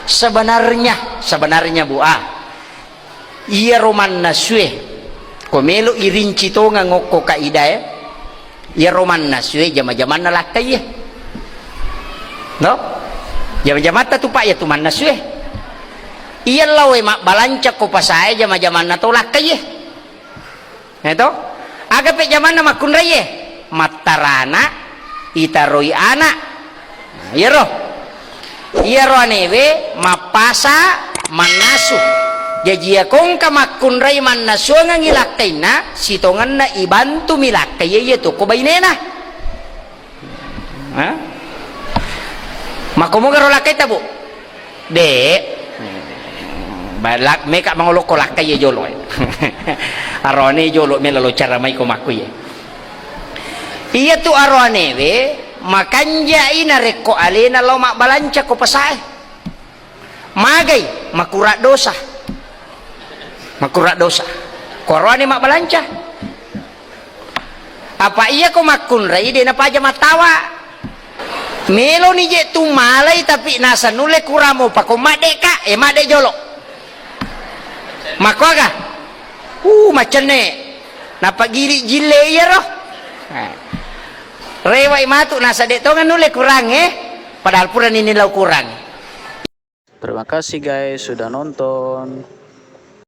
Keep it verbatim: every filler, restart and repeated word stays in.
Sebenarnya, sebenarnya, Bu, ah, iyaro mannasue, ko melo irinci tongeng okko kaidae, iyaro mannasue jama-jamanna lakkaiye. No? Jama-jamatta tu, Pak, iya tu mannasue. Iya laoe mabbalanca ko pasae jama-jamanna to lakkaiye. Eh, to? Aga pe jamanna makkunraiye? Mattarana, itaroi ana. Nah, iyaro. Iyaro anewe mappasa mannasu. Jaji iya ko engka makkunrai mannasuangengngi lakkainna, sitongenna ibantu mi lakkaiye iya tu ko bainena. Ha? Makko moga ro lakkaita, Bu? De. Balak meka mangolokko lakkai ye jolo. Arone jolo mela lo cara mai ko makku ye. Iya tu aroane we makanjai narekko alena lao mabbalanca ko pasae. Magai? Makura dosa. Makura dosa. Ko aroane mabbalanca. Apa iya ko makkunrai de napaja mattawa. Meloni je tu malai tapi nasa nulle kuramo pako madde ka, eh, madde jolo. Makkuaga? Uh, macenne. Napagiri jille iyaro. Eh. Rewai matu nasa de tonga nulle kurang, eh. Padahal pura nini lau kurang. Terima kasih guys sudah nonton.